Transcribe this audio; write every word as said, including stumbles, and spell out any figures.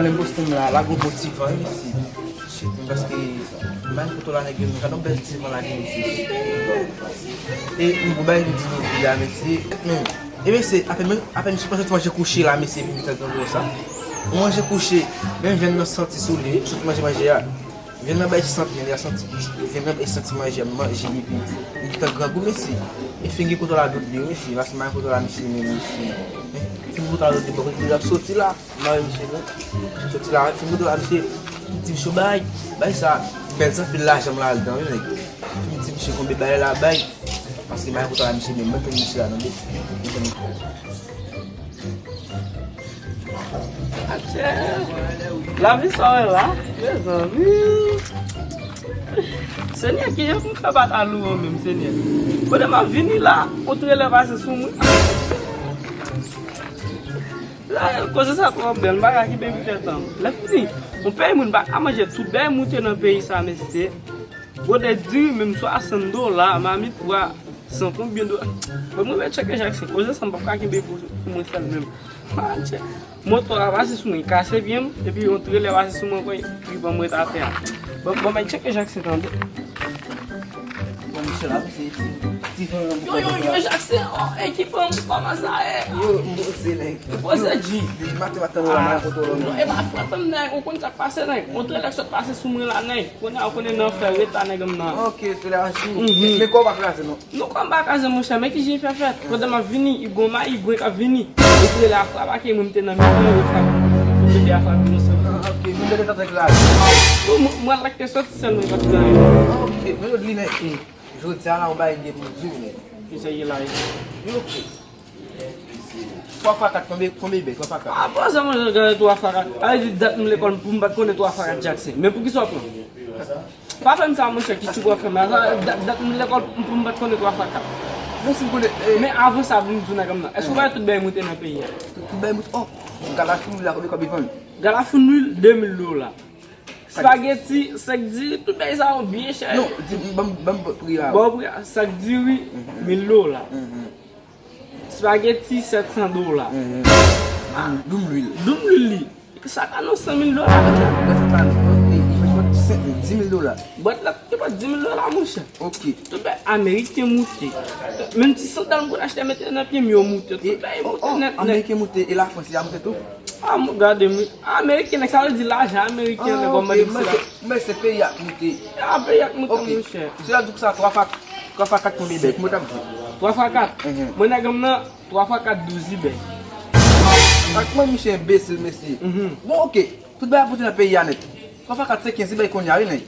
Menm Boston la, la gon bon ti van, wi, mesye. Shit, men paske, men kote la nèg yo, men gade yon bèl ti van la gen, mesye. E, m gon bagay m di nou pi la, mesye. Men, e mesye, apèn, apèn m sot manje ti manje kouche la, mesye, epi m te grangou sa. M manje kouche, menm vyann nan santi sou li, wi, m sot manje manje a. Vyann nan bay sant, men li a santi. Vyann nan bay santi manje, m manje, epi m te grangou, mesye. E figi kote la dot li, mesye, paske m kote la, mesye, men, mesye. Men, figi kote la dot li, bon, kote li ap soti la. Mari Michel, non. Soti la, fin kote la, misye di m cho bay, bay sa, bèl sa, pil lajan m la ladan, wi, nèg. Fin di m che konbe bay la, bay. Paske mari kote la, misye, men mwen pran misye la, non, men. Atchè. Lavi sa wè la, mezanmi. Senyè, kijan pou m fè pa ta louwe w menm, Senyè? Kote m ap vini la, ou trelè pase sou mwen. La, koze sa twò bèl, m pa ka kenbe pou tèt an. Lè fini, yon peyi moun pa ka manje tout bèy moute nan peyi sa, mesye. Gode diri menm swasant dola, mamit twa san konbyen dola. Bon, mwen mèt cheke Jaksen, koze sa m p ap ka kenbe pou, pou mwen sèl menm. Adje. Moto a pase sou mwen, kase pye m, epi yon trelè pase sou mwen, kwen li ban mwen atè a. Bon, bon, mèt cheke Jaksen tande. Bon, misye la, misye ti, ti fanm nan. Yo, yo, yo, Jaksen, oh, e ki fanm, kòman sa ye? Yo, m poze, nèg. Poze, G. Depi maten, maten, nou la, nan kote w la, non, e pa frape m, nèg, ou konn sa k pase, nèg. Yon trelè sot pase sou mwen la, nèg. Kounye a, ou konnen nan fè reta, nèg, m nan. Ok, trelè a sou. Mhm. Men kò w pa kraze, non. Non, kò m pa kraze, monchè, men ki jan l fè fèt. Pandan m ap vini, li gon ma, li gon k ap vini. Li trelè a frape ak mwen, m te nan mitan yo, frape. Trelè a frape mwen sèlman. Ah, ok, mwen te gentan kraze. Bon, mwen, mwen lak te soti sèlman, li pa t kraze. Ah, ok, men yo di, men, jodi a la, yon bagay m gen pou m di w, men. Ki sa ye la, ye? Yo, ok. Twa fwa kat, konbyen, konbyen bèy, twa fwa kat? Ah, bon, sa, mwen, gade twa fwa kat. A, di dat m lekòl, pou m pa t konnen twa fwa kat Jaksen. Men poukisa w pran? Pa fè m sa, monchè, ki ti w ap fè m la. Sa, dat, dat m lekòl, pou m pa t konnen twa fwa kat. Bon, si m konnen, eh. Men avan sa, pou m di w nèg m nan. Èske w pa wè tout bèy moute nan peyi a? Tout, tout bèy moute, oh, gala foun lwil la, konbyen kòb li vann? Gala foun lwil, de mil dola. Spageti, sèk diri, tout bèy sa yo byen chè. Non, di, ban m, ban m pri a. Bon, pri a, sèk diri, mil dola. Spageti, sèt san dola. Mhm. Ah. Doum, doum lwil. Doum lwil li. Sa ka nan san mil dola. Bwat la, bwat la, bwat, eh, li fè bwat dis mil dola. Bwat la, te bwat dis mil dola, monchè. Ok. Tout bèy ameriken moute. Menm ti sandal m konn achte mete nan pye m yo moute. Tout bèy moute nèt, nèt. Ameriken moute, e Lafrans, y a moute tou? Ah, m gade, m, ameriken, nèg, sa vle di lajan ameriken, nèg, kòman di sa? Men se peyi a k moute. A, peyi a k moute, monchè. Se la di w sa, twa fwa, twa fwa kat konbyen bèy? Kòman w t ap di? Twa fwa kat? Mhm. Mwen nèg m nan, twa fwa kat douz li bèy. Ak mwen, misye enbesil, mesye. Mhm. Bon, ok. Tout bagay ap moute nan peyi a nèt. Twa fwa kat se kenz li bèy kounye a, wi, nèg.